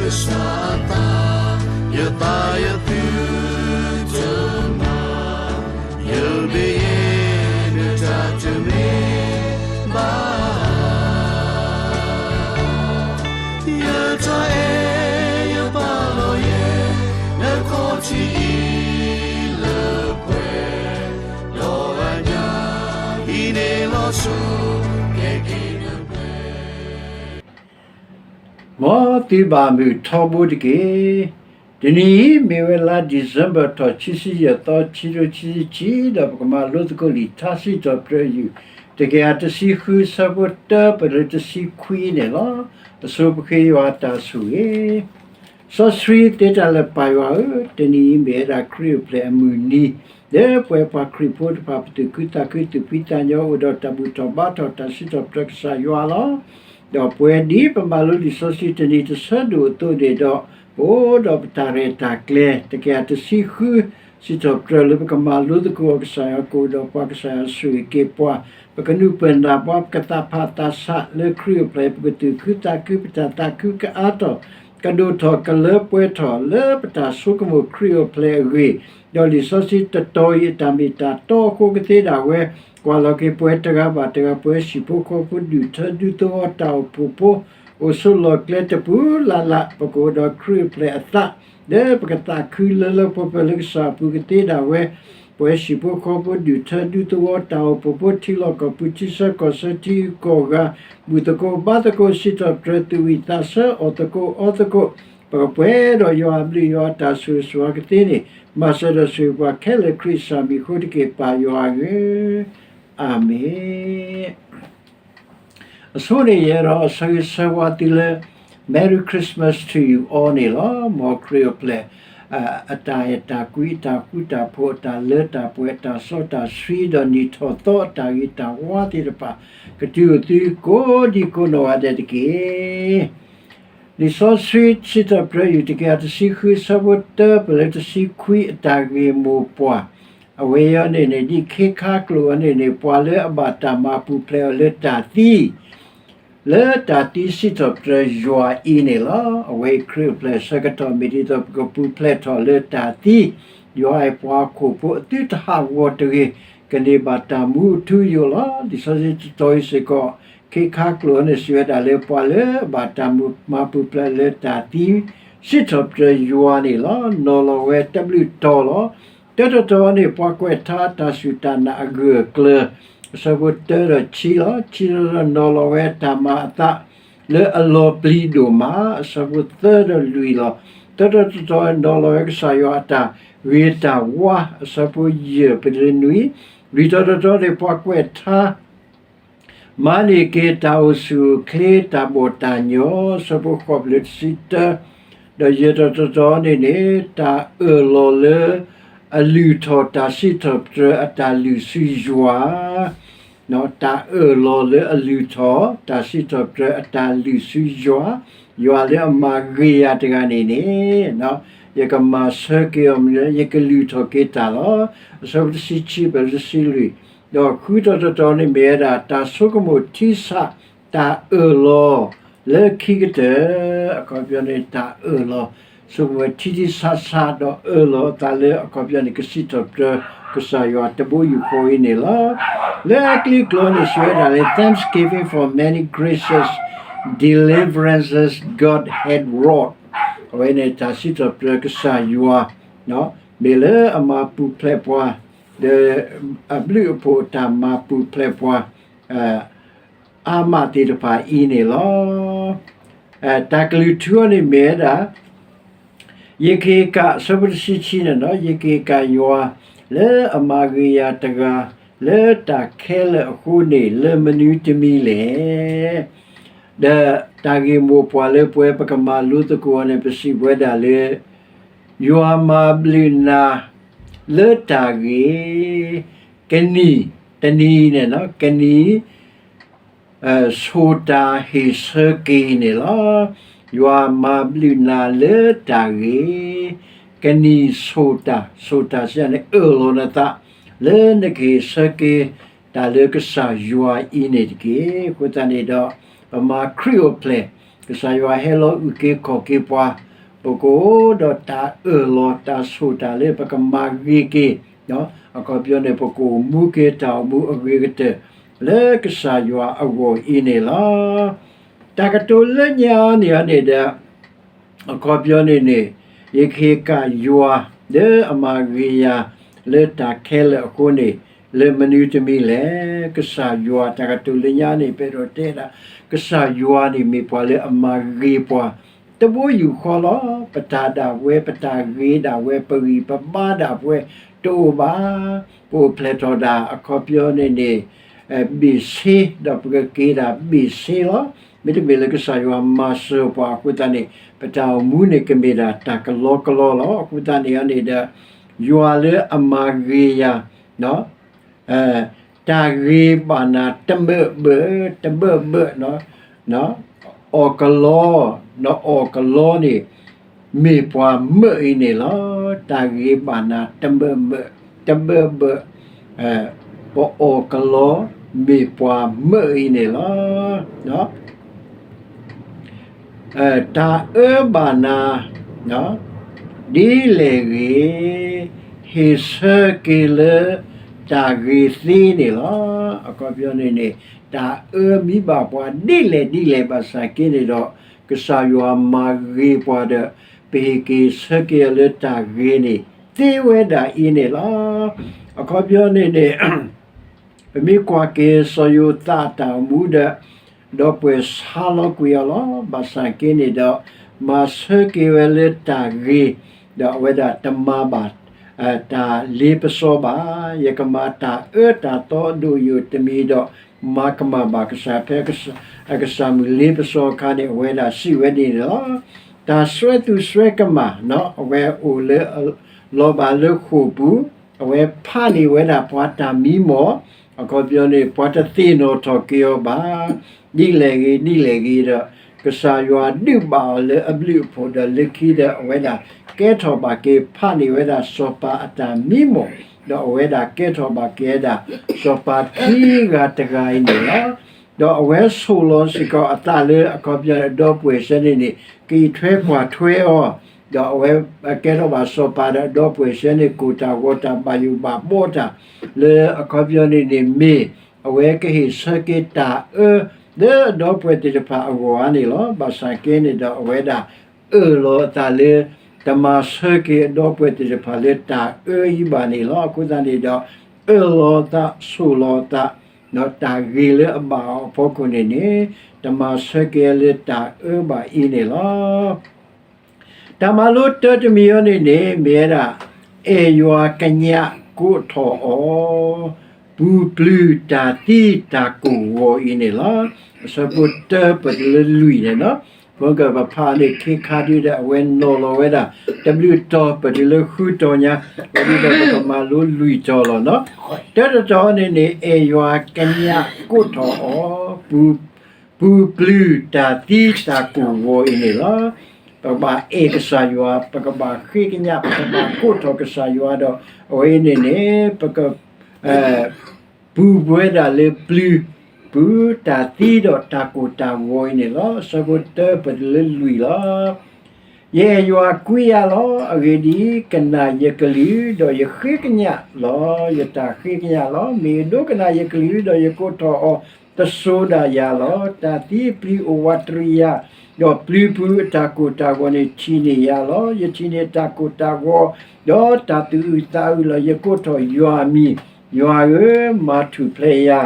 ကစၢ်အသး, ယသးယသုတမၤ, ယမ့ၢ်ယဲ နတၢ်တမ့ၢ်ဘၣ်. ယတၢ်အဲၣ်ယပာ်လီၤယဲ နခီၣ်ထံးအံၤလၢပှဲၤ, ဒီးအညၣ်အံၤန့ၣ်လီၤဆီ ကဲက့ၤနပှဲၤ မ်သုဘၣ်မုာ်ထီဘိတက့ၢ်. တနံၤအံၤမ့ၢ်ဝဲလါ December ထီၣ်ခံဆံယဲၢ်သီ ခံကထိခံဆံခံ, ဒီးပကမၤလိသကိးလံာ်ထါစံးထီၣ်ပတြၢၤယုၢ် တကယၤတဆံဃု ဆၢဖိတၢ ပလၢတဆံခွံန့ၣ်လီၤ. အဆိပဃ့ယွၤအတၢ်ဆိၣ်ဂ့ၤ စီဆှံသ့တၢ်လၢပၢ်ယွၤဧၢ, တနံၤအံၤမ့ၢ်ဝဲဒၣ်ခရံာ်အိၣ်ဖျဲၣ်အမုၢ်နံၤ, လၢပဝဲပှၤခရံာ်ဖိတဖၣ် ပသူၣ်ခုသးခု သူၣ်ဖှံသးညီ အိၣ်ဒီးတၢ်ဘူၣ်ထီၣ်ဘါထီၣ်တၢ်စံးထီၣ်ပတြၢၤကစၢ်ယွၤလီၤ. ဒီးပဝဲဒ်ပမၤလိလံာ်စီဆှံတနံၤတဆၢဒိၣ်အသိးန့ၣ်ဒီး, ပအိၣ်ဒီးပတၢ်ရဲၣ်တၢ်ကျဲၤ တကယၤတဆံဃု စံးထီၣ်ပတြၢၤလၢပကမၤလိသကိးအီၤ ကစၢ်ယွၤကအိၣ်ဒီးပှၤ ကစၢ်ယွၤဆိၣ်ဂ့ၤက့ၤပှၤ, ပကနုာ်ပၢၢ်နၢ်ပှၤ ပကသးဖးသးဆးလၢခရံာ်အိၣ်ဖျဲၣ် ပကသူၣ်ခုသးခု ပတၢ်သးခုကအါထီၣ် ကဒိၣ်ထီၣ်ကလၢပှဲၤထီၣ်လၢပတၢ်ဆိကမိၣ်ခရံာ်အိၣ်ဖျဲၣ်အဂ့ၢ်, ဒီးလံာ်စီဆှံတတီၤအံၤအတၢ်မ့ၢ်တၢ်တီအဃိကသ့ဒၣ်ဝဲ, ကွၢ်လီၤက့ၤပဝဲတဂၤဘၣ်တဂၤ ပဝဲဟံၣ်ဖိဃီဖိ ဒူၣ်ထၢဒူသဝီတၢ်အိၣ်ဖှိၣ်ဖိ အိၣ်ဆိးလီၢ်ကျဲတပူၤလၢ်လၢ် ပကအိၣ်ဒီးခရံာ်အိၣ်ဖျဲၣ်အသး လၢပကသးခုလၢလၢပှဲၤပှဲၤလၢကစၢ်အပူၤကသ့ဒၣ်ဝဲ, ပဝဲဟံၣ်ဖိဃီဖိ ဒူၣ်ထၢဒူသဝီတၢ်အိၣ်ဖှိၣ်ဖိ ထံလီၢ်ကီၢ်ပူၤ ထံဆၢကီၢ်ဆၢ ထံဂုၤကီၢ်ဂၤ ဘူၣ်သကိးဘါသကိး စံးထီၣ်ပတြၢၤ သူၣ်ဝံၣ်သးဆၢ အီၣ်သကိးအီသကိး, ပကပှဲၤဒီးယွၤအဘျုးယွၤအတၢ်ဆိၣ်ဂ့ၤဆိၣ်ဝါကသ့န့ၣ်, မၤစၢၤဒီးဆိၣ်ဂ့ၤပှၤခဲလၢာ် ခရံာ်ကစၢ်မံၤအဃိတက့ၢ် ပၢ်ယွၤဧၢ, အၤမ့ၣ်. အဆိန့ၣ်ယအဲၣ်ဒိးဆၢဂ့ၤဆၢဝါသုလၢ Merry Christmas to you all န့ၣ်လီၤ. မ်ခရံာ်အိၣ်ဖျဲၣ် အတၢ်အဲၣ်တၢ်ကွံ အတၢ်ဃူတၢ်ဖိး အတၢ်လၢတၢ်ပှဲၤ အတၢ်စီတၢ်ဆှံ ဒီးနံၣ်ထီၣ်သီအတၢ်ဂ့ၤတၢ်ဝါသ့ၣ်တဖၣ် ကတုၤအိၣ်သုကိးဒံကိးနီၢ်ဂၤဒဲးတက့ၢ်. လံာ်စီဆှံစံးထီၣ်ပတြၢၤယုၢ် တကယၤတဆံဃု ဆၢဖိတၢ ပလၢတဆံခွံ အတၢ်ဂ့ၢ်မိၢ်ပှၢ်, အဝဲအံၤန့ၣ်န့ၣ် ဒ်ခ့ခါကျိာ်အံၤန့ၣ်န့ၣ် ပှၤလၢအဘၣ်တၢ်မၤပူၤဖျဲးအီၤလၢတၢ်သံ လၢတၢ်သံစံးထီၣ်ပတြၢၤယွၤအံၤန့ၣ်လီၤ. အဝဲအံၤခရံာ်အိၣ်ဖျဲၣ်ဆၢကတီၢ် မ့ၢ်ဒ်သိးပကပူၤဖျဲးထီၣ်လၢတၢ်သံ, ယွၤအဲၣ်ပှၤဟီၣ်ခိၣ်ဖိအသုတဟးဂီၤတဂ့ၤ, ကန့ၢ်ဘၣ်တၢ်မူအထူအယိာ်လီၤ. လံာ်စီဆှံတတီၤအံၤစ့ၢ်ကီး ခ့ခါကျိာ်န့ၣ် စံးဝဲဒၣ်လၢပှၤလၢအဘၣ်တၢ်မၤပူၤဖျဲးလၢတၢ်သံ စံးထီၣ်ပတြၢၤယွၤန့ၣ်လီၤ. နီၤလီၤဝဲတဘျုးတီၤလီၤ. တၢတတီၤန့ၣ် ပှၤကွဲးထါတၢ်စူၢ်တၢ်နာ်အဂၢၢ်အကျၢၤ, အဆၢဖိတၢဒီးခံလီၤ. ခံတတီၤနီၤလီၤဝဲတၢ်မၤအသးလၢအလီၤပျံၤဒိၣ်မး, အဆၢဖိသၢဒီးလွံၢ်လီၤ. တၢတတီၤနီၤလီၤဝဲကစၢ်ယွၤအတၢ်ဂ့ၤတၢ်ဝါ, အဆၢဖိယဲၢ်ပတုၤလၢနွံ, လွံၢ်တတီၤန့ၣ် ပှၤကွဲးထါ မၤန့ၢ်က့ၤတၢ်အိၣ်ဆူၣ်အိၣ်ချ့ တၢ်ဘီၣ်တၢ်ညီ, အဆၢဖိဃိးပတုၤလၢတဆံတၢ, ဒီးယဲၢ်တတီၤန့ၣ်န့ၣ် တၢ်အၢၣ်လီၤလၢအလုၢ်ထီၣ်တၢ်စံးထီၣ်ပတြၢၤအတၢ်လုၢ်ဆူယွၤ, တၢ်အၢၣ်လီၤလၢအလုၢ်ထီၣ် တၢ်စံးထီၣ်ပတြၢၤအတၢ်လုၢ်ဆူယွၤ, ယွၤလၢအမၤဂ့ၤယၤတဂၤန့ၣ်န့ၣ် ယကမၤဆၢက့ၤအီၤမနုၤလဲၣ်, ယကလုၢ်ထီၣ်က့ၤတၢ်လီၤ. အဆၢဖိတဆံခံ ပတုၤလၢတဆံလွံၢ်, ဒီးဃုတတီၤန့ၣ်မ့ၢ်ဝဲဒၣ် တၢ်ဆိကမိၣ်ထံဆး တၢ်အၢၣ်လီၤလၢခံကတၢၢ်, အခီပညီန့ၣ် တၢ်အၢၣ်လီၤ ဆိကမိၣ်ထံထံဆးဆး ဒီးအၢၣ်လီၤအသးလၢ အခီပညီန့ၣ် ကစံးထီၣ်ပတြၢၤကစၢ်ယွၤတဘိယူၢ်ဃီအံၤန့ၣ်လီၤ. လၢအကျံကျိာ်န့ၣ် စံးဝဲဒၣ်လၢ Thanksgiving for many gracious deliverances God had wrought, အဝဲန့ၣ် တၢ်စံးထီၣ်ပတြၢၤကစၢ်ယွၤ မ့ၢ်လၢအမၤပူၤဖျဲးပှၤ, ဒီးအဘျုးအဖှိၣ်တၢ်မၤပူၤဖျဲးပှၤ အါမးသ့ၣ်တဖၣ်အံၤန့ၣ်လီၤ. တၢ်ကလုၢ်ထူအီၤန့ၣ်မ့ၢ်ဝဲဒၣ် ယက့ၤကး အဆၢဖိတဆံခံန့ၣ်လီၤ, ယက့ၤကးယွၤ လၢအမၤဂ့ၤယၤတဂၤ လၢတၢ်ခဲလၢာ်အဃိန့ၣ် လၢမနုၤတမံၤလဲၣ်. ဒီးတၢ်ဂ့ၢ်မိၢ်ပှၢ်လၢပဝဲပကမၤလိသကိးအီၤန့ၣ် ပစံးဝဲဒၣ်လၢ ယွၤမၤဘျုးနၤလၢတၢ်ဂ့ၤ, ကနံၣ်တနံၤန့ၣ်လီၤ, ကနံၣ် ဆိၣ်တၢ်ဟ့ၣ်ဆၢက့ၤန့ၣ်လီၤ. ယွၤမၤဘျုးနၤလၢတၢ်ဂ့ၤ, ကနံၣ်ဆိၣ်တၢ်, ဆိၣ်တၢ်စံးန့ၣ် အၢၣ်လီၤနသး လၢနကဟ့ၣ်ဆၢက့ၤတၢ်လၢကစၢ်ယွၤအံၤန့ၣ်တက့ၢ်. အဃိသတးန့ၣ်ဒီး ပမၤခရံာ်အိၣ်ဖျဲၣ် ကစၢ်ယွၤဟဲလီၤအုၣ်က့ၤခီၣ်က့ၤပှၤ, ပကအိၣ်ဒီးတၢ်အၢၣ်လီၤတၢ်ဆိၣ်တၢ်လၢပကမၤဂ့ၤက့ၤ, အခီပညီန့ၣ် ပကအိၣ်မူက့ၤတၢ်အိၣ်မူအဂ့ၤကတၢၢ် လၢကစၢ်ယွၤအဂီၢ်အံၤန့ၣ်လီၤ. တၢ်ကတိၤလၢညါန့ၣ်န့ၣ်ဒီး အခီပညီန့ၣ်န့ၣ် ယကဟ့ၣ်ကၣ်ယွၤ လၢအမၤဂ့ၤယၤ လၢတၢ်ခဲလၢာ်အဃိန့ၣ် လၢမနုၤတမံၤလဲၣ်. ကစၢ်ယွၤ တၢ်ကတိၤလၢညါန့ၣ် ပအဲၣ်ဒိးတဲဒၣ် ကစၢ်ယွၤန့ၣ် မ့ၢ်ပှၤလၢအမၤဂ့ၤပှၤ တဘိယူၢ်ဃီလီၤ. ပတၢ်ဒၣ်ဝဲ ပတၢ်ဂ့ၤဒၣ်ဝဲ ပဂံၢ်ပဘါဒၣ်ဝဲ တအိၣ်ဘၣ်. ပအိၣ်ဖျဲၣ်ထီၣ်ဒၣ် အခီပညီန့ၣ်န့ၣ် ဘ့ၣ်ဆ့ ဒီးပကက့ၤဒၣ်ဘ့ၣ်ဆ့လီၤ. မ့တမ့ၢ်လၢကစၢ်ယွၤမၤစၢၤပှၤအဃိသတးန့ၣ် ပတၢ်အိၣ်မူန့ၣ်ကမ့ၢ်ဒၣ်တၢ်ကလီကလီလီၤ. အဃိသတးန့ၣ်န့ၣ်ဒီး ယွၤလၢအမၤဂ့ၤယၤ တၢ်ဂ့ၤဘၣ်နၤတဘၢၣ်ဘၢၣ် တဘၢၣ်ဘၢၣ် အီၣ်ကလီ နအီၣ်ကလီန့ၣ် မ့ၢ်ပှၤမၢအံၤန့ၣ်လီၤ. တၢ်ဂ့ၤဘၣ်နၤတဘၢၣ်ဘၢၣ် တဘၢၣ်ဘၢၣ် ပအီၣ်ကလီ မ့ၢ်ပှၤမၢအံၤန့ၣ်လီၤ. တၢ်အၢဘၣ်နၤ ဒ်လဲၣ်ဂ့ၤ ဟ့ၣ်ဆၢက့ၤလၢတၢ်ဂ့ၤသ့န့ၣ်လီၤ. အခီပညီန့ၣ်န့ၣ် တၢ်အၢမံဘၣ်ပှၤဒ်လဲၣ်ဒ်လဲၣ်ဘၣ်ဆၣ်က့န့ၣ်ဒီး ကစၢ်ယွၤမၤဂ့ၤပှၤဒီး ပဟ့ၣ်က့ၤဆၢက့ၤအီၤလၢတၢ်ဂ့ၤန့ၣ် သ့ဝဲဒၣ်အံၤန့ၣ်လီၤ. အခီပညီန့ၣ်န့ၣ် ပမ့ၢ်ကွၢ်က့ၤစီၤယိၤသးအတၢ်အိၣ်မူဒီး ဒီပုၢ်ဝဲၢ်ဆါလီၤကွံာ်အီၤလီၤ. ဘၣ်ဆၣ်က့န့ၣ်ဒီး မၤဆၢက့ၤဝဲလၢတၢ်ဂ့ၤ, ဒီးအဝဲဒၣ်တမၤဘၣ် တၢ်လ့ပစီဘၣ်. ယကမၤတၢ်အၢတၢ်သီဒိၣ်ယိာ်တမံၤဒီး မၤကမၣ်ဘၣ်ကစၢ် ဖဲအကစၢ်မုၢ်လ့ပစီအခါန့ၣ် အဝဲဒၣ်စံးဝဲဒ်န့ၣ်လီၤ. တၢ်စွဲသူၣ်စွဲကမၣ် အဝဲအိၣ်လၢ လီၤဘၣ်လၢဃိာ်ပူၤ, အဝဲဖးန့ၢ်ဝဲဒၣ်ပှၤတၢ်မံမီၢ်, အခီပညီန့ၣ် ပှၤတသ့ၣ်နီၣ်ထီၣ်က့ၤအီၤဘၣ်. ဒ်လဲၣ်ဂ့ၤ ဒ်လဲၣ်ဂ့ၤဒီး ကစၢ်ယွၤဒုးဘၣ်အီၤလၢအဘျုးအဖှိၣ်ဒီးလၢခံဒီး အဝဲဒၣ်ကဲထီၣ်ဘၣ်က့ၤ ဖးန့ၢ်ဝဲဒၣ်စီၤပၤအတၢ်မံမီၢ်, ဒီးအဝဲဒၣ်ကဲထီၣ်ဘၣ်က့ၤဝဲဒၣ် စီၤပၤခံဂၤတဂၤအံၤန့ၣ်လီၤ. ဒီးအဝဲဆိၣ်လီၤစ့ၢ်ကီးအသးလၢ အခီပညီန့ၣ် အဒီပုၢ်ဝဲၢ်ဆၢန့ၣ်န့ၣ် ကအံးထွဲကွၢ်ထွဲအီၤ, ဒီးအဝဲကဲထီၣ်ဘၣ်စီၤပၤဒီးအဒီပုၢ်ဝဲၢ်ဆၢန့ၣ် ကိၢ်တၢ်ဂီၤတၢ်ဘၣ်ယိၣ်ဘၣ်ဘှီတၢ် လၢအခီပညီန့ၣ်န့ၣ် မ့ၢ်အဝဲကဟ့ၣ်ဆၢက့ၤတၢ်အၢ လၢအဒီပုၢ်ဝဲၢ်သ့ၣ်တဖၣ်အဂီၢ်ဧါန့ၣ်လီၤ. ဘၣ်ဆၣ်က့န့ၣ်ဒီး အဝဲဒၣ်အၢၣ်လီၤအသးလၢ တမၤဆၢက့ၤအဒီပုၢ်ဝဲၢ်သ့ၣ်တဖၣ်လၢတၢ်အၢအံၤဘၣ်န့ၣ်လီၤ. အဃိသတးန့ၣ်ဒီး အၢၣ်လီၤအသး ဆိၣ်လီၤအသး ဒီးတၢ်ဂ့ၤလၢအဘၣ်အီၤအဖီခိၣ်န့ၣ်န့ၣ် တမၤဆၢက့ၤလၢတၢ်အၢဘၣ်အံၤန့ၣ်လီၤ. တၢ်မၤလိတၢတမံၤအံၤန့ၣ်န့ၣ် မ့ၢ်ဝဲဒၣ် အဲၣ်ယွၤကညးကိးထီၣ်အီၤ ပူၤပျုၤတၢ်သံတၢ်ကိၢ်ဂီၤအံၤန့ၣ်လီၤ. အဆၢဖိတၢပတုၤလၢလွံၢ်န့ၣ်လီၤ. ပကပဖးန့ၣ် ခ့ခါဒုဒီး အဝဲနီၤလီၤဝဲဒၣ် တဘျုးတီၤပတုၤလၢဃုတီၤညါ, ဝဲဒၣ်ဒီးပကမၤလိလွံၢ်တီၤလီၤနီၤ. တၢတတီၤန့ၣ်န့ၣ် အဲၣ်ယွၤကညးကိးထီၣ်အီၤ ပူၤ ပူၤပျုၤတၢ်သံတၢ်ကိၢ်ဂီၤအံၤန့ၣ်လီၤ. ပကဘၣ်အဲၣ်ကစၢ်ယွၤ, ပကဘၣ်ဃ့ကညး, ပကဘၣ်ကိးထီၣ်ကစၢ်ယွၤဒီး အဝဲအံၤန့ၣ်န့ၣ် ပက ပူၤဝဲဒၣ်လၢပျုၤ ပူၤတၢ်သံဒီးတၢ်ကိၢ်တၢ်ဂီၤအံၤန့ၣ်လီၤ. အဆၢဖိတၢပတုၤလၢလွံၢ်လီၤ. ယအဲၣ်ယွၤကွံယၤလီၤ. အဂ့ၢ်ဒ်အံၤ, ကနၣ်ယကလုၢ်, ဒီးယဃ့ကညးလီၤ. ယတၢ်ဃ့ကညးလီၤ. မ့ၢ်ယဒိကနၣ်ယကလုၢ်, ဒီးယကိးထီၣ်အီၤ, တစိၤဒၣ်ယၤလီၤ. တၢ်သံအပျုၤအိၣ်ဝးတရံးယၤ, ဒီးပျုၤပူၤအတၢ်ကိၢ်တၢ်ဂီၤန့ၣ် ထံၣ်န့ၢ်ယၤလီၤ. ယထံၣ်န့ၢ်တၢ်ကိၢ်တၢ်ဂီၤ, ဒီးတၢ်သူၣ်အုးသးအုးလီၤ. ယကိးထီၣ်ယွၤအမံၤ, ယွၤဧၢ, မၤထူၣ်ဖျဲးယၤ,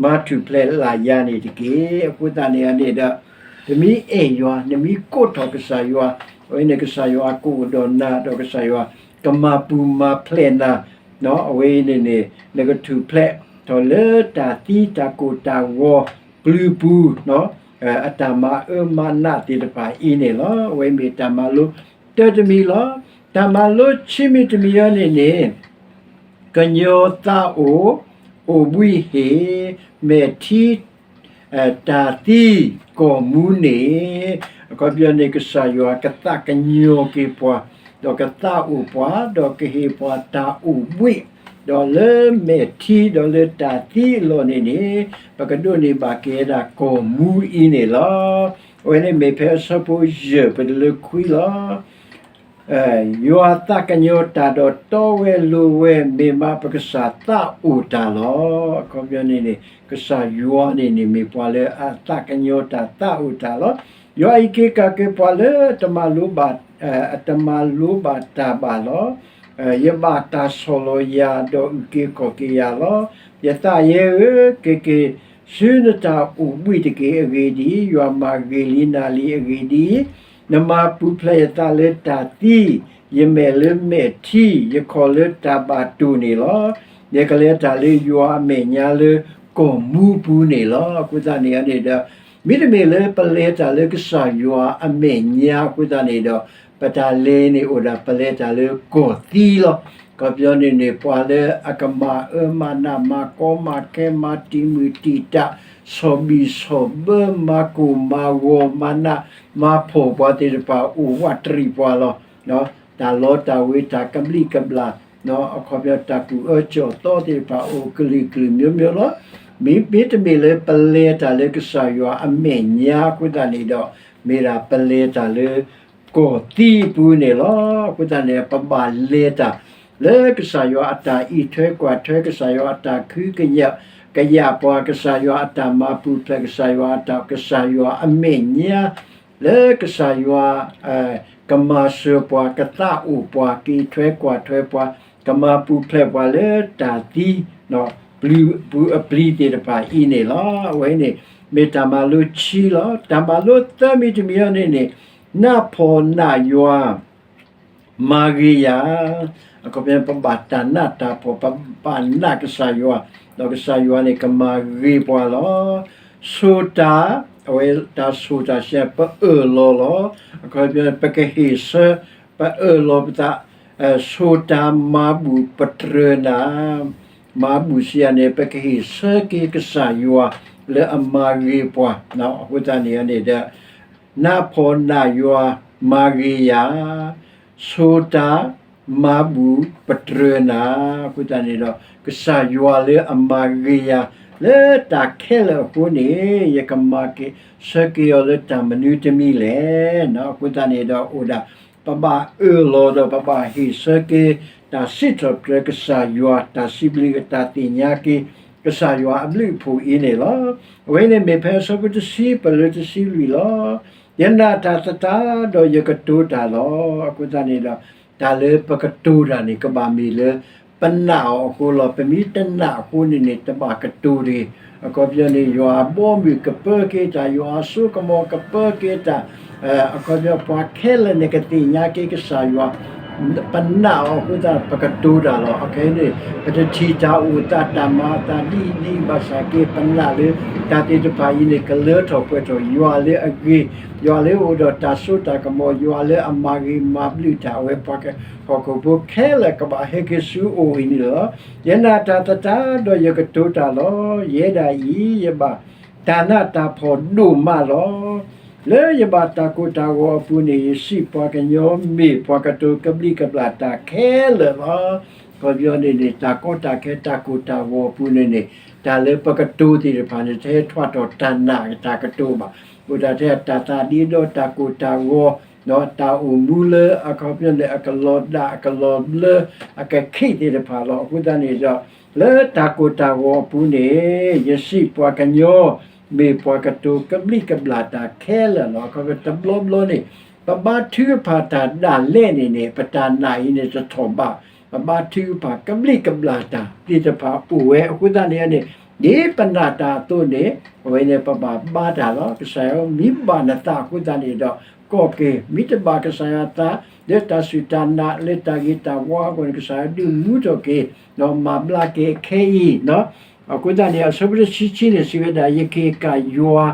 မၤထူၣ်ဖျဲးလၢ်ယၤန့ၣ်တက့ၢ်. အဃိသတးန့ၣ်န့ၣ်ဒီး နမ့ၢ်အဲၣ်ယွၤ, နမ့ၢ်ကိးထီၣ်ကစၢ်ယွၤ, အဝဲန့ၣ်ကစၢ်ယွၤကအိၣ်ဒီးနၤ, ဒီးကစၢ်ယွၤကမၤပူၤမၤဖျဲးနၤ, အဝဲအံၤန့ၣ်န့ၣ် နကထူၣ်ဖျဲးထီၣ်လၢတၢ်သံတၢ်ကိၢ်တၢ်ဂီၤ ပျုၤပူၤ အတၢ်မၤအၢမၤနးသ့ၣ်တဖၣ်အံၤန့ၣ်လီၤ. အဝဲမ့ၢ်တၢ်မၤလိတၢတမံၤလီၤ. တၢ်မၤလိဆံမံၤတမံၤအံၤန့ၣ်န့ၣ် ကညီသးအိၣ် အိၣ်ဘှံးဟ့ၣ် မဲာ်ထံ တၢ်သံကီၢ်မူန့ၣ် အခီပညီန့ၣ် ကစၢ်ယွၤကသးကညီၤက့ၤပှၤ, ဒီးကသးအိၣ်ပှၤ, ဒီးကဟ့ၣ်ပှၤတၢ်အိၣ်ဘှံး, ဒီးလၢမဲာ်ထံ ဒီးလၢတၢ်သံအလီၢ်န့ၣ်န့ၣ် ပကဒိးန့ၢ်ဘၣ်က့ၤဝဲဒၣ်ကီၢ်မူအံၤန့ၣ်လီၤ. အဝဲန့ၣ်မ့ၢ်ဖဲအဆၢဖိယဲၢ် ပတုၤလၢခွံလီၤ. ယွၤသးကညီၤတၢ်ဒီးတီဝဲလိၤဝဲ, မ့ၢ်မးပကစၢ်သးအိၣ်တၢ်လီၤ. အခီပညီန့ၣ်န့ၣ် ကစၢ်ယွၤန့ၣ်န့ၣ် မ့ၢ်ပှၤလၢအသးကညီၤတၢ်သးအိၣ်တၢ်လီၤ. ယွၤအံးက့ၤကၢ်က့ၤပှၤလၢတမၤလိဘၣ် အတမၤလိဘၣ်တၢ်ဘၣ်လီၤ. ယဘၣ်တၢ်ဆီၣ်လီၤယၤ ဒီးအုၣ်က့ၤခီၣ်က့ၤယၤလီၤ. ယသးယဲဧၢ, က့ၤက့ၤဆူနတၢ်အိၣ်ဘှံးတက့ၢ်. အဂ့ၢ်ဒ်အံၤ, ယွၤမၤဂ့ၤလံနၤလံ. အဂ့ၢ်ဒ်အံၤ, နမၤပူၤဖျဲးယသးလၢတၢ်သံ, ယမဲာ်လၢမဲာ်ထံ, ယခီၣ်လၢတၢ်ဘၣ်တိၢ်န့ၣ်လီၤ. ယကလဲၤတၢ်လၢယွၤအမဲာ်ညါလၢကီၢ်မူပူၤန့ၣ်လီၤ. အဃိသတးန့ၣ်န့ၣ်ဒီး မ့တမ့ၢ်လၢပလဲၤတၢ်လၢကစၢ်ယွၤအမဲာ်ညါအဃိသတးန့ၣ်ဒီး ပတၢ်လဲၤန့ၣ်အိၣ်ဒၣ် ပလဲၤတၢ်လၢကီၢ်သံလီၤ. အခီပညီန့ၣ်န့ၣ် ပှၤလၢအကမၤအၢမၤနး မၤကီမၤခဲ မၤတံာ်မုၢ်တံာ်တာ် ဆီၣ်ဘံၣ်ဆီၣ်ဘၢ မၤကိၢ်မၤဂီၤ မၤနးမၤဖှီၣ်ပှၤသ့ၣ်တဖၣ် အိၣ်ဝးတရံးပှၤလီၤ. တၢ်လီတၢ်ဝ့ၤ တၢ်ကဘျံးကဘျၣ် အခီပညီ တၢ်ကူၣ်အၢကၠီၣ်သီသ့ၣ်တဖၣ် အိၣ်ကလုာ်ကလုာ်မျိုးမျိုးလီၤ. မ့မ့ၢ်တမ့ၢ်လၢပလဲၤတၢ်လၢကစၢ်ယွၤအမဲာ်ညါအဃိသတးန့ၣ်ဒီး မ့ၢ်ဒၣ်ပလဲၤတၢ်လၢကီၢ်သံအပူၤန့ၣ်လီၤ. အဃိသတးန့ၣ် ပဘၣ်လဲၤတၢ်လၢကစၢ်ယွၤအတၢ်အံးထွဲကွၢ်ထွဲ ကစၢ်ယွၤအတၢ်ကဟုကယာ် ကယာ်ပှၤ ကစၢ်ယွၤအတၢ်မၤပူၤဖျဲး ကစၢ်ယွၤအတၢ် ကစၢ်ယွၤအမဲာ်ညါ လၢကစၢ်ယွၤ ကမၤစၢၤပှၤ ကသးအိၣ်ပှၤ ကအံးထွဲကွၢ်ထွဲပှၤ ကမၤပူၤဖျဲးပှၤလၢတၢ်သံ ပူၤအပျံၤသ့ၣ်တဖၣ်အံၤန့ၣ်လီၤ. အဝဲန့ၣ် မ့ၢ်တၢ်မၤလိခံလီၤ. တၢ်မၤလိသၢမံၤတမံၤအံၤန့ၣ်န့ၣ် နးဖှီၣ်နးယွၤ မၤဂ့ၤယၤ, အခီပညီ ပဘၣ်တၢ်နးတၢ်ဖှီၣ် ပဘၣ်နာ်ကစၢ်ယွၤ ဒီးကစၢ်ယွၤန့ၣ် ကမၤဂ့ၤပှၤလီၤ. ဆိၣ်တၢ်, အဝဲတၢ်ဆိၣ်တၢ်ဆံး ပအၢၣ်လီၤလီၤ. အခီပညီ ပကဟ့ၣ်ဆၢ ပအၢၣ်လီၤပသး, ဆိၣ်တၢ်မၤဘူၣ်ပတြၢၤနၤ မၤဘူၣ်စံးယၤန့ၣ် ပကဟ့ၣ်ဆၢက့ၤကစၢ်ယွၤလၢအမၤဂ့ၤပှၤ, အဃိသတးန့ၣ်န့ၣ်ဒီး နးဖှီၣ်နးယွၤ မၤဂ့ၤယၤ, ဆိၣ်တၢ် မၤဘူၣ်ပတြၢၤနၤ, အဃိသတးန့ၣ်ဒီး ကစၢ်ယွၤလၢအမၤဂ့ၤယၤ လၢတၢ်ခဲလၢာ်အဃိန့ၣ် ယကမၤက့ၤဆၢက့ၤအီၤလၢတၢ်မနုၤတမံၤလဲၣ်. အဃိသတးန့ၣ်ဒီးအိၣ်ဒၣ် ပဘၣ်အၢၣ်လီၤဒီးပဘၣ်ဟ့ၣ်ဆၢက့ၤ တၢ်စံးထီၣ်ပတြၢၤကစၢ်ယွၤ တၢ်စံးဘျုးတၢ်သ့ၣ်ညါက့ၤ ကစၢ်ယွၤအဘျုးအဖှိၣ်အံၤန့ၣ်လီၤ. အဝဲန့ၣ်မ့ၢ်ဖဲအဆၢဖိတဆံ ပတုၤလၢတဆံလွံၢ်လီၤ. ယနာ်တၢ်သတးဒီးယကတိၤတၢ်လီၤ. အဃိသတးန့ၣ်ဒီး တၢ်လၢပကတိၤတၢ်န့ၣ် ကဘၣ်မ့ၢ်လၢ ပနာ်အီၤအဃိလီၤ. ပမ့ၢ်တနာ်အဃိန့ၣ်န့ၣ် တဘၣ်ကတိၤတဂ့ၤ. အခီပညီန့ၣ် ယွၤအဘီအမုၢ်ကပၢက့ၤတၢ်, ယွၤအစိကမီၤကပၢက့ၤတၢ်, အခီပညီ ပှၤခဲလၢာ်န့ၣ်ကသ့ၣ်ညါက့ၤကစၢ်ယွၤ ပနာ်အီၤအဃိသတး ပကတိၤတၢ်လီၤ. အခဲအံၤန့ၣ် ပတထံၣ်တၢ်အိၣ်သး တၢ်မၤအသးဒ်အံၤဒ်အံၤ ဘၣ်ဆၣ်က့ ပနာ်လၢတၢ်သ့ၣ်တဖၣ်အံၤန့ၣ် ကလၢထီၣ်ပှဲၤထီၣ် ယွၤလၢအဂ့ၤ, ယွၤလၢအအိၣ်ဒီးတၢ်စိတၢ်ကမီၤ, ယွၤလၢအမၤဂ့ၤမၤဘျုးတၢ် အဝဲပှၤဟီၣ်ခိၣ်ဖိခဲလၢာ်ကဘၣ်ဟဲက့ၤဆူအအိၣ်အံၤန့ၣ်လီၤ. ယနာ်တၢ်သတးဒီးယကတိၤတၢ်လီၤ. ယဲဒၣ်အံၤ ယဘၣ်တၢ်နးတၢ်ဖှီၣ်ဒိၣ်မးလီၤ. လၢယဘၣ်တၢ်ကိၢ်တၢ်ဂီၤအပူၤန့ၣ် ယစံးပှၤကညီ မ့ၢ်ပှၤကတိၤကဘျံးကဘျၣ်တၢ်ခဲလၢာ်လီၤ. အခီပညီန့ၣ်န့ၣ် တၢ်ကီတၢ်ခဲ တၢ်ကိၢ်တၢ်ဂီၤအပူၤန့ၣ်န့ၣ် တၢ်လၢပကတိၤသ့ၣ်တဖၣ်န့ၣ် တဟဲထီၣ်ထီၣ်တၢ်နာ်တၢ်ကတိၤဘၣ်. အိၣ်ဒၣ်ထဲတၢ်သးဒ့ဒီးတၢ်ကိၢ်တၢ်ဂီၤ တၢ်အိၣ်မူလၢအခီပညီန့ၣ် အကလီၤဒၣ်အကလီၤဘျၢ အကခံးသ့ၣ်တဖၣ်လီၤ. အဃိသတးန့ၣ်ဒီး လၢတၢ်ကိၢ်တၢ်ဂီၤအပူၤန့ၣ် ယစံးပှၤကညီ မ့ၢ်ပှၤကတိၤကဘျံးကဘျၣ်တၢ်ခဲလၢာ်လီၤ. အခီပညီ တဘျီဘျီန့ၣ် ပဘါထုကဖၣ်တၢ်ဒၣ်လဲာ်န့ၣ်န့ၣ် ပတၢ်နာ်အံၤန့ၣ်တထီၣ်ဘး, ပဘါထုကဖၣ်ကဘျံးကဘျၣ်တၢ်သ့ၣ်တဖၣ်အိၣ်ဝဲ. အဃိသတးန့ၣ်န့ၣ် ဒ်ပနာ်တၢ်အသိးန့ၣ် အဝဲန့ၣ်ပဘၣ်ဘါတၢ်လီၤ. ကစၢ်ယွၤမ့ၢ်ဘၣ်နသးအဃိသတးန့ၣ်ဒီး ကိးက့ၤ, မ့ၢ်တဘၣ်ကစၢ်ယွၤသး လၢတၢ်စူၢ်တၢ်နာ်လၢတၢ်ဂ့ၤတၢ်ဝါအဂီၢ်န့ၣ် ကစၢ်ယွၤဒုးမူထီၣ်က့ၤ ဒီးမၤဘျါက့ၤအခဲအံၤ အဃိသတးန့ၣ် အဆၢဖိတဆံခံန့ၣ် စံးဝဲဒၣ် ယက့ၤကၢ်ယွၤ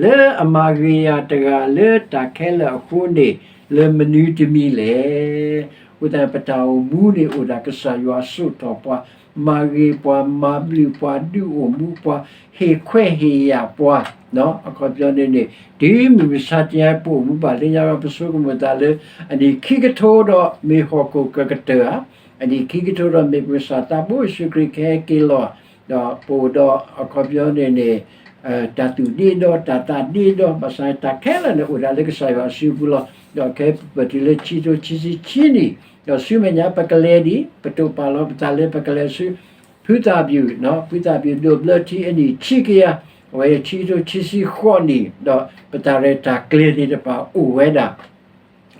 လၢအမၤဂ့ၤယၤတဂၤလၢတၢ်ခဲလၢာ်အဃိန့ၣ် လၢမနုၤတမံၤလဲၣ်. အဃိသတး ပတၢ်အိၣ်မူန့ၣ်အိၣ်ဒၣ်ကစၢ်ယွၤစိာ်ထီၣ်ပှၤ, မၤဂ့ၤပှၤ, မၤဘျုးပှၤ, ဒုးအိၣ်မူပှၤ, ဟ့ၣ်ခွဲးဟ့ၣ်ယာ်ပှၤ, အခီပညီန့ၣ်န့ၣ် တုၤမုၢ်မဆါတနံၤအံၤ ပအိၣ်မူဘၣ်လၢညါဒီး ပဆိကမိၣ်သးလၢ အနံၣ်ခံကထိဒီးမ့ၢ်ဟီၣ်ခိၣ်ကကတၢၢ်ဧါ, အနံၣ်ခံကထိဒီးမ့ၢ်ပကစၢ်သးဘိယ့ၣ်ၡူးခရံာ်ကဟဲက့ၤလီၤဧါ, ဒီးပအိၣ်ဒီးအခီပညီန့ၣ်န့ၣ် တၢ်သူၣ်ဒ့ဒီ တၢ်သးဒ့ဒီ ဘၣ်ဆၣ်တၢ်ခဲလၢာ်န့ၣ်အိၣ်ဒၣ်လၢကစၢ်ယွၤအစုပူၤလီၤ. ဒီးခဲအံၤပတုၤလၢခံကထိခံဆံခံနံၣ်, ဒီးဆူမဲာ်ညါပကလဲၤဒံး ပတိာ်ပာ်လီၤပသးလၢပကလဲၤဆူ ဖုသၣ်ဘျူး, ဖုသၣ်ဘျူးဒိးဘျၢထံအနံၣ်ခံကယၤ, အဝဲခံကထိခံဆံဃိးနံၣ်, ဒီးပတၢ်ရဲၣ်တၢ်ကျဲၤသ့ၣ်တဖၣ်အိၣ်ဝဲဒၣ်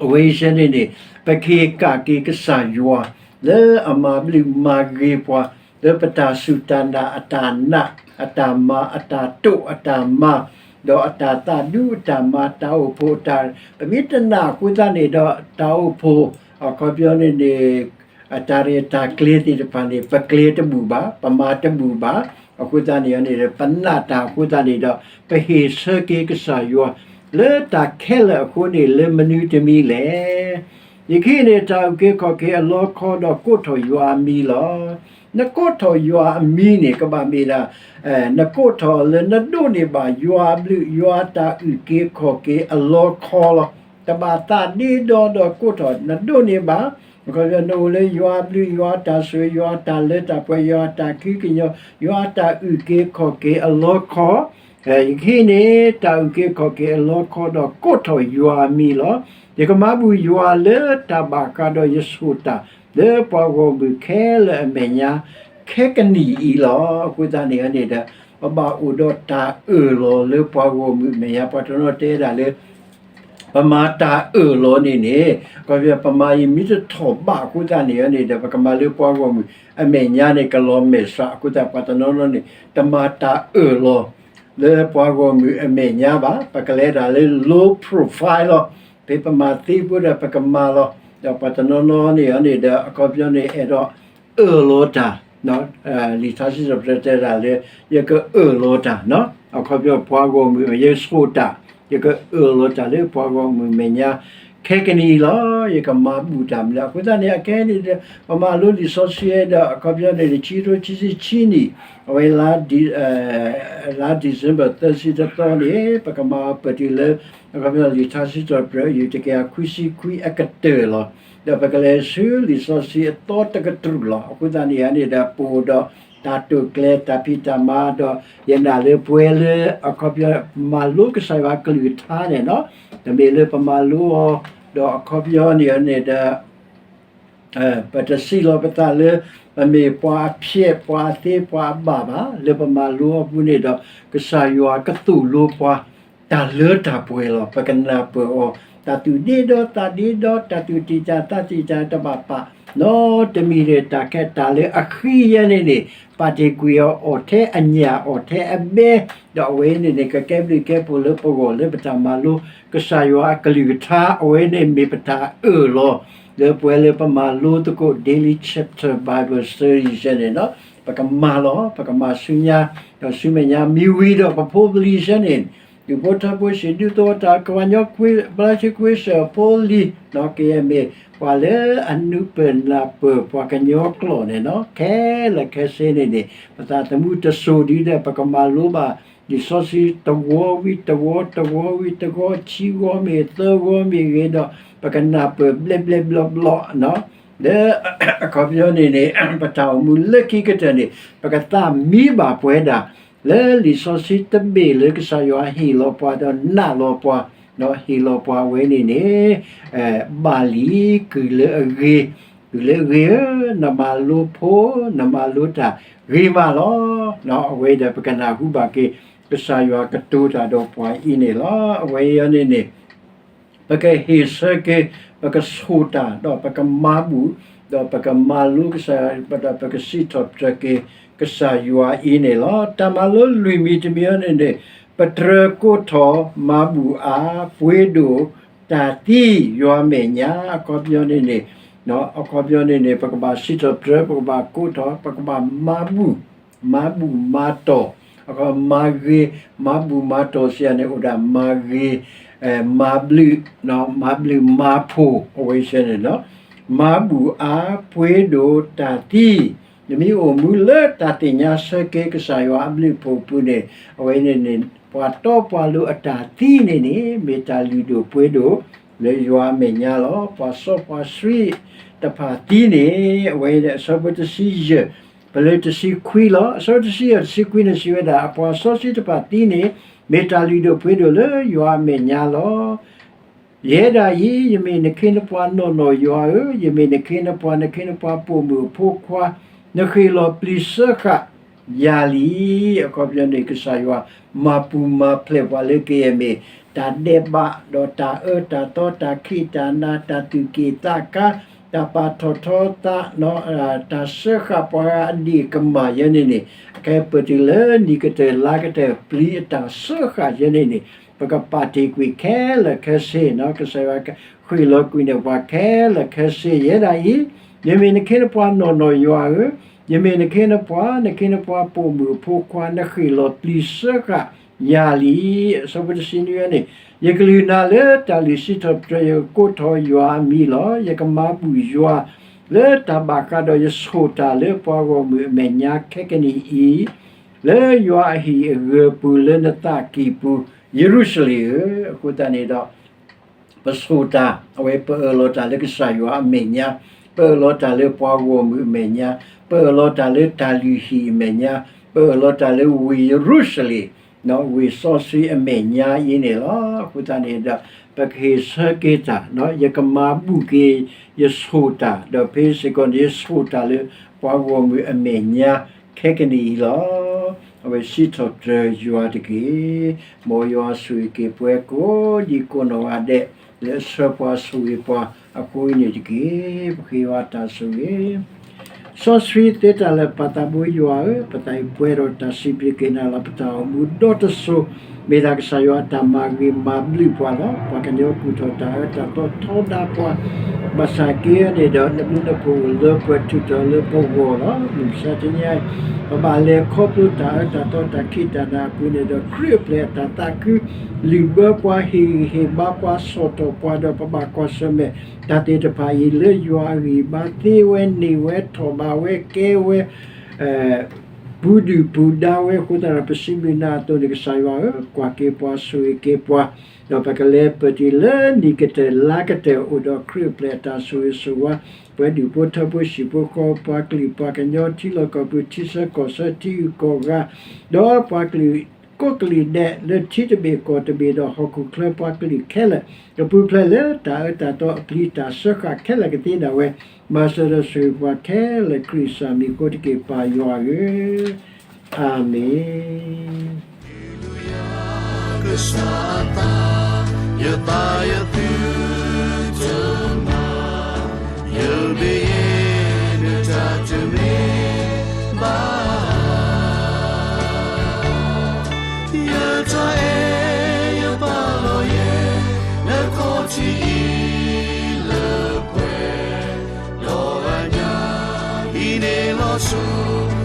အဝဲအံၤန့ၣ်န့ၣ် ပကဟ့ၣ်ကၣ်က့ၤကစၢ်ယွၤ လၢအမၤဘျုးမၤဂ့ၤပှၤ လၢပတၢ်စူၢ်တၢ်နာ်အတၢ်နာ် အတၢ်မၤ အတၢ်တိာ် အတၢ်မၤ ဒီးအတၢ်သးဒူအတၢ်မၤ တၢ်အိၣ်ဖှိၣ်အတၢ် ပမ့ၢ်တနာ်အဃိသတးန့ၣ်ဒီး တၢ်အိၣ်ဖှိၣ် အခီပညီန့ၣ်န့ၣ် အတၢ်ရဲၣ်တၢ်ကျဲၤသ့ၣ်တဖၣ်န့ၣ် ပကျဲၤတဘူၣ်ဘၣ်, ပမၤတဘူၣ်ဘၣ်. အဃိသတးန့ၣ်န့ၣ် ပနာ်တၢ်အဃိသတးန့ၣ်ဒီး ပဟ့ၣ်ဆၢက့ၤကစၢ်ယွၤ လၢတၢ်ခဲလၢာ်အဃိန့ၣ် လၢမနုၤတမံၤလဲၣ်. ယခံန့ၣ် တၢ်အုၣ်က့ၤခီၣ်က့ၤအလီခီဒီးကိးထီၣ်ယွၤအမံၤလီၤ. နကိးထီၣ်ယွၤအမံၤန့ၣ် ကဘၣ်မ့ၢ်ဒၣ် နကိးထီၣ်လၢနဒိးန့ၢ်ဘၣ်ယွၤအဘျုး ယွၤအတၢ်အုၣ်က့ၤခီၣ်က့ၤအလီခီလီၤ. တဘၣ်သးဒ့ဒီဒီးကိးထီၣ် နဒိးန့ၢ်ဘၣ် အခီပညီ နအိၣ်လၢယွၤအဘျုး ယွၤအတၢ်ဆိၣ်ဂ့ၤ ယွၤအတၢ်လၢတၢ်ပှဲၤ ယွၤအတၢ်ခံကညီၤ ယွၤအတၢ်အုၣ်က့ၤခီၣ်က့ၤအလီခီ ယခံန့ၣ် တၢ်အုၣ်က့ၤခီၣ်က့ၤအလီခီဒီးကိးထီၣ်ယွၤအမံၤလီၤ. ယကမၤဘူၣ်ယွၤလၢတၢ်ဘၣ်ဃးဒီးယဆိၣ်တၢ် လၢပှၤဂီၢ်မုၢ်ခဲလၢာ်အမဲာ်ညါ ခဲကနံၣ်အံၤလီၤ. အဃိသတးန့ၣ်န့ၣ်ဒီး ပဘၣ်အိၣ်ဒီးတၢ်အၢၣ်လီၤလၢပှၤဂီၢ်မုၢ်အမဲာ်ညါ ပှၤတနီၤတဲဒၣ်လၢ ပမၤတၢ်အၢၣ်လီၤန့ၣ်န့ၣ် အခီပညီ ပမၤအံၤမ့ၢ်တထီၣ်ဘးအဃိသတးန့ၣ်န့ၣ်ဒီး ပကမၤလၢပှၤဂီၢ်မုၢ်အမဲာ်ညါန့ၣ် ကလီၤမဲာ်ဆှးအဃိသတး ပှၤတနီၤနီၤန့ၣ် တမၤတၢ်အၢၣ်လီၤ လၢပှၤဂီၢ်မုၢ်အမဲာ်ညါဘၣ်. ပကလဲၤတၢ်လၢ low profile လီၤ. ဖဲပမၤသ့ဖိဒီးပကမၤလီၤ. ဒီးပှၤတနီၤနီၤန့ၣ်န့ၣ်ဒီး အခီပညီန့ၣ် အဲၣ်ဒိးအၢၣ်လီၤတၢ် လံာ်ထါစံးထီၣ်ပတြၢၤတဲဒၣ်လၢ ယကအၢၣ်လီၤတၢ် အခီပညီပှၤဂီၢ်မုၢ် ယဆိၣ်တၢ် ယကအၢၣ်လီၤတၢ်လၢပှၤဂီၢ်မုၢ်မဲာ်ညါ ခဲကနံၣ်အံၤလီၤ. ယကမၤဘူၣ်တၢ်မနုၤ အဃိသတးန့ၣ် အခဲအံၤန့ၣ်ဒီး ပမၤလိလံာ်စီဆှံဒီး အခီပညီန့ၣ် ခံကထိခံဆံခံနံၣ် အဝဲ လါ December သၢဆံတသီန့ၣ် ပကမၤပတုၤလၢ အခီပညီလံာ်ထါစံးထီၣ်ပတြၢၤ ယူၢ်တကယၤခွံဆံခွံအကတၢၢ်လီၤ. ဒီးပကလဲၤဆူလံာ်စီဆှံအသီတကတြူၢ်လီၤ. အဃိသတးန့ၣ်န့ၣ်ဒီး ပအိၣ်ဒီးတၢ်တိာ်ကျဲၤ တၢ်ဖံးတၢ်မၤဒီး ယနာ်လၢပဝဲလၢ အခီပညီ မၤလိကစၢ်ယွၤအကလုၢ်ကထါန့ၣ်နီၤ တမ့ၢ်လၢပမၤလိအီၤ ဒီးအခီပညီန့ၣ်န့ၣ်ဒီး ပတစံးလီၤပသးလၢ ပမ့ၢ်ပှၤအဖျဲး ပှၤအသ့ ပှၤအဘၣ်ဘၣ်. လၢပမၤလိအီၤပူၤန့ၣ်ဒီး ကစၢ်ယွၤကသိၣ်လိပှၤ တၢ်လၢတၢ်ပှဲၤလီၤ. ပကနၢ်ပၢၢ်အီၤ တၢ်သူၣ်ဒ့ဒီသးဒ့ဒီ တၢ်သူၣ်တံၢ်တၢ်သးတံၢ်တၢ်တဘၣ်ပာ် နီတမံၤဒီး တၢ်ခဲတၢ်လၢအဃံယဲန့ၣ်န့ၣ် ပာ်တ့ၢ်ကွံာ်အီၤ အီၣ်ထဲအညၣ် အီၣ်ထဲအဘဲ ဒီးအဝဲန့ၣ်န့ၣ် ကကဲဘျုးကဲဖှိၣ်လၢပဂီၢ်လၢပတၢ်မၤလိ ကစၢ်ယွၤအကလုၢ်ကထါ အဝဲန့ၣ်မ့ၢ်ပတၢ်အၢၣ်လီၤ လၢပဝဲလၢပမၤလိသကိး Daily Chapter Bible Study န့ၣ်လီၤ. ပကမၤလီၤ ပကမၤဆူညါ ဒီးဆူမဲာ်ညါမ့ၢ်ဝံၤဒီး ပဖိပလံၤဆဲန့ၣ် ဒူၣ်ဖိထၢဖိ စံးဒူသဝီတၢ် ကဝါညီ ဘျါထံကွ့စၢၣ်ဖိလံၤ ကယဲၢ်မ့ၢ်ပှၤလၢအနုာ်ပၢၢ်နၢ်ပၢၢ်ပှၤကညီကျိာ်န့ၣ်လီၤ. ခဲလၢာ်ခဲဆ့န့ၣ်န့ၣ် ပသးသမူတစိၤဒ်ဒီး ပကမၤလိဘၣ် လံာ်စီဆှံတဝီဝံၤတဝီ တဝီဝံၤတဝီ ဆံဂီၤမ့ၢ်သၢဂီၤမ့ၢ်ဂ့ၤဒီး ပကနၢ်ပၢၢ်ဘျဲၣ်ဘျဲၣ်ဘျီဘျီ လၢ အခီပညီန့ၣ်န့ၣ် ပတၢ်အိၣ်မူလၢခံကတၢၢ်န့ၣ် ပကသးမံဘၣ်ပှဲၤဒၣ် လၢလံာ်စီဆှံတဘ့ၣ်လၢကစၢ်ယွၤဟ့ၣ်လီၤပှၤဒီးနာ်လီၤပှၤ ဒီးဟ့ၣ်လီၤပှၤဝဲန့ၣ်န့ၣ် ဘၣ်လံ ကုၢ်လၢအဂ့ၤ ကုၢ်လၢအဂ့ၤဧၢ, နမၤလိဖိ နမၤလိတၢ်ဂ့ၤမးလီၤ. အဝဲဒီးပကနၢ်ဟူဘၣ်က့ၤ ကစၢ်ယွၤကတိၤတၢ်ဒီးပှၤအံၤန့ၣ်လီၤ. အဝဲအံၤန့ၣ်န့ၣ် ပကဟ့ၣ်ဆၢက့ၤ ပကဆိၣ်တၢ် ဒီးပကမၤဘူၣ် ဒီးပကမၤလိကစၢ်ယွၤ ဒီးပကစံးထီၣ်ပတြၢၤက့ၤ ကစၢ်ယွၤအံၤန့ၣ်လီၤ. တၢ်မၤလိလွံၢ်မံၤတမံၤအံၤန့ၣ်န့ၣ် ပတြၢၤကိးထီၣ် မၤဘူၣ်အါ ပှ့ၤဒိၣ် တၢ်သံ ယွၤမဲာ်ညါ အခီပညီန့ၣ်န့ၣ် အခီပညီန့ၣ်န့ၣ် ပကဘၣ်စံးထီၣ်ပတြၢၤ ပကဘၣ်ကိးထီၣ် ပကဘၣ်မၤဘူၣ် မၤဘူၣ်မၤတီၢ် အခီမၤဂ့ၤ မၤဘူၣ်မၤတီၢ်စံးယၤန့ၣ် အိၣ်ဒၣ်မၤဂ့ၤ မၤဘျုး မၤဘျုးမၤဖှိၣ် အဝဲစ့ၢ်န့ၣ်လီၤ. မၤဘူၣ်အါ ပှ့ၤဒိၣ်တၢ်သံ နမ့ၢ်အိၣ်မူလၢတၢ်သ့ၣ်ညါဆၢက့ၤကစၢ်ယွၤအဘျုးအဖှိၣ်အပူၤန့ၣ် အဝဲန့ၣ်န့ၣ် ပှၤတီပှၤလိၤအတၢ်သံန့ၣ်န့ၣ် မ့ၢ်တၢ်လုၢ်ဒိၣ်ပှ့ၤဒိၣ် လၢယွၤအမဲာ်ညါလီၤ. ပှၤစီပှၤဆှံတဖၣ်သံန့ၣ် အဝဲန့ၣ် အဆၢဖိတဆံယဲၢ် ပလၢတဆံခွံလီၤ. အဆၢတဆံယဲၢ် တဆံခွံန့ၣ်စံးဝဲဒၣ်, အပှၤစီဆှံတဖၣ်သံန့ၣ် မ့ၢ်တၢ်လုၢ်ဒိၣ်ပှ့ၤဒိၣ်လၢယွၤအမဲာ်ညါလီၤ. ယဲဒၣ်အံၤ ယမ့ၢ်နခ့နပှၤနီၢ်နီၢ်ယွၤဧၢ, ယမ့ၢ်နခ့နပှၤ, နခ့နပှၤပိာ်မုၣ်အဖိခွါ, နဃ့ၢ်လီၤပျံၤစၢဃာ်ယၤလံ. အခီပညီန့ၣ် ကစၢ်ယွၤမၤပူၤမၤဖျဲးပှၤလၢကယဲၢ်မ့ၢ် တၢ်ဒဲးဘး ဒီးတၢ်အၢတၢ်သီ တၢ်ခံးတၢ်နၤ တၢ်သူၣ်က့ၣ်သးကါ တၢ်ပာ်ထီၣ်ထီသး တၢ်စၢဃာ်ပှၤအဒ့ၣ်ကမၢ်ယဲန့ၣ်န့ၣ် အခဲအံၤပတုၤလၢနံၣ်ကတၢၢ်လါကတၢၢ် ပျံၤအတၢ်စၢဃာ်ယဲန့ၣ်န့ၣ် ပကပာ်တ့ၢ်ကွံာ်ခဲလၢာ်ခဲဆ့နီၤ. ကစၢ်ယွၤဃ့ၢ်လီၤကွံာ်န့ၢ်ပှၤခဲလၢာ်ခဲဆ့ ယဲဒၣ်အံၤ, ယမ့ၢ်နခ့နပှၤနီၢ်နီၢ်ယွၤဧၢ, ယမ့ၢ်နခ့နပှၤ, နခ့နပှၤပိာ်မုၣ်အဖိခွါ, နဃ့ၢ်လီၤပျံၤစၢဃာ်ယၤလံ. အဆၢဖိတဆံနွံန့ၣ်, ယကလုၢ်နၤလၢတၢ်လုၢ်စံးထီၣ်ပတြၢၤ, ယကကိးထီၣ်ယွၤအမံၤလီၤ. ယကမၤဘူၣ်ယွၤ လၢတၢ်ဘၣ်ဃးဒီးယဆိၣ်တၢ်လၢပှၤဂီၢ်မုၢ်အမဲာ်ညါခဲကနံၣ်အံၤ, လၢယွၤအဟံၣ်အဂၢၤပူၤလၢနသးကံၢ်ပူၤ ယရူၤၡလ့ၣ်ဧၢ. အဃိသတးန့ၣ်ဒီး ပဆိၣ်တၢ်, အဝဲပအၢၣ်လီၤတၢ်လၢကစၢ်ယွၤအမဲာ်ညါ, ပအၢၣ်လီၤတၢ်လၢပှၤဂီၢ်မုၢ်အမဲာ်ညါ, ပအၢၣ်လီၤတၢ်လၢတၢ်လုၢ်ဟံၣ်အမဲာ်ညါ, ပအၢၣ်လီၤတၢ်လၢဝ့ၢ်ယရူၤၡလ့ၣ်, ဝ့ၢ်စီဆှံအမဲာ်ညါအံၤန့ၣ်လီၤ. အဃိသတးန့ၣ်ဒီး ပကဟ့ၣ်ဆၢက့ၤတၢ်, ယကမၤဘူၣ်က့ၤယဆိၣ်တၢ်, ဒီးဖဲစ့ၢ်ကီးန့ၣ် ယဆိၣ်တၢ်လၢပှၤဂီၢ်မုၢ်အမဲာ်ညါ ခဲကနံၣ်အံၤလီၤ. အဝဲစံးထီၣ်ပတြၢၤယွၤတက့ၢ်. မ်ယွၤဆိၣ်ဂ့ၤက့ၤပှၤကိးဒံကိးနီၢ်ဂၤဒဲး လၢအဆှၢပှၤဆိၣ်ဂ့ၤပှၤအဃိအံၤန့ၣ်တက့ၢ်. ပဃ့ဘါတၢ်ဆိၣ်ဂ့ၤ စီဆှံသ့တၢ်လၢာ်ပၢ်သးဘိယွၤဧၢ, ပသးအံၤပှဲၤဒီးတၢ်စံးဘျုးက့ၤနၤလီၤ. ပတၢ်အိၣ်မူဒီတစိၤ မ့ၢ်ဒၣ်ကစၢ်ယွၤအတၢ်မၤဂ့ၤမၤဘျုးပှၤလီၤ. ပှၤကညီကူၣ်ထီၣ်တၢ်အၢတၢ်သီထီဒါပှၤ, ဘၣ်ဆၣ်က့န့ၣ်ဒီး နဘျုးနဖှိၣ်လၢပှဲၤထူၣ်ထီၣ်လၢပဂီၢ်လီၤ. မုၢ်မဆါတနံၤအံၤ ပဘၣ်လဲၤခီဖျိတၢ်အၢတၢ်သီတၢ်ခံးတၢ်နၤအပူၤန့ၣ်ဒီး ခရံာ်အပျဲၢ်အတၢ်သးခု လုၢ်ဘၢပှၤ ဟ့ၣ်ဂံၢ်ဟ့ၣ်ဘါပှၤ ဆီၣ်တီၢ်ပှၤ ဒီးပဘၣ်ကွၢ်ဆၢၣ်မဲာ်တၢ်သ့ၣ်တဖၣ်အံၤ လၢယွၤအဂံၢ်ဘါ သ့ဝဲန့ၢ်ဝဲထီၣ်ဘးဝဲကဲဝဲ ပူၤဒုၣ်ပူၤဒါဝဲအဃိသတးဒီး ပစံးဘျုးနၤအသိးန့ၣ် ကစၢ်ယွၤဧၢ, ကွၢ်က့ၤပှၤဆိၣ်ဂ့ၤက့ၤပှၤ, ဒီးပကလဲၤပတုၤလၢနံၣ်ကတၢၢ်လါကတၢၢ် အိၣ်ဒီးခရံာ်အပျဲၢ်အတၢ်ဆိၣ်ဂ့ၤဆိၣ်ဝါ, ပှၤဒူၣ်ဖိထၢဖိဟံၣ်ဖိဃီဖိ ပှၤကလုာ်ပှၤကညီ ထံလီၢ်ကီၢ်ပူၤ ထံဆၢကီၢ်ဆၢ ထံဂုၤကီၢ်ဂၤ, ဒီးပှၤကလုာ်ကိးကလုာ်ဒဲး လၢထံတဘ့ၣ်ကီၢ်တဘ့ၣ် ဒီးဟီၣ်ခိၣ်ချၢပှၤကလုာ်ခဲလၢာ် ကပူၤဖျဲးလၢတၢ်အၢတၢ်သီအပျံၤတၢ်စၢဃာ်ခဲလၢာ်ကသ့ဒၣ်ဝဲ, မၤစၢၤဒီးဆိၣ်ဂ့ၤပှၤခဲလၢာ် ခရံာ်အမံၤအဃိတက့ၢ် ပၢ်ယွၤဧၢ, အၤမ့ၣ်.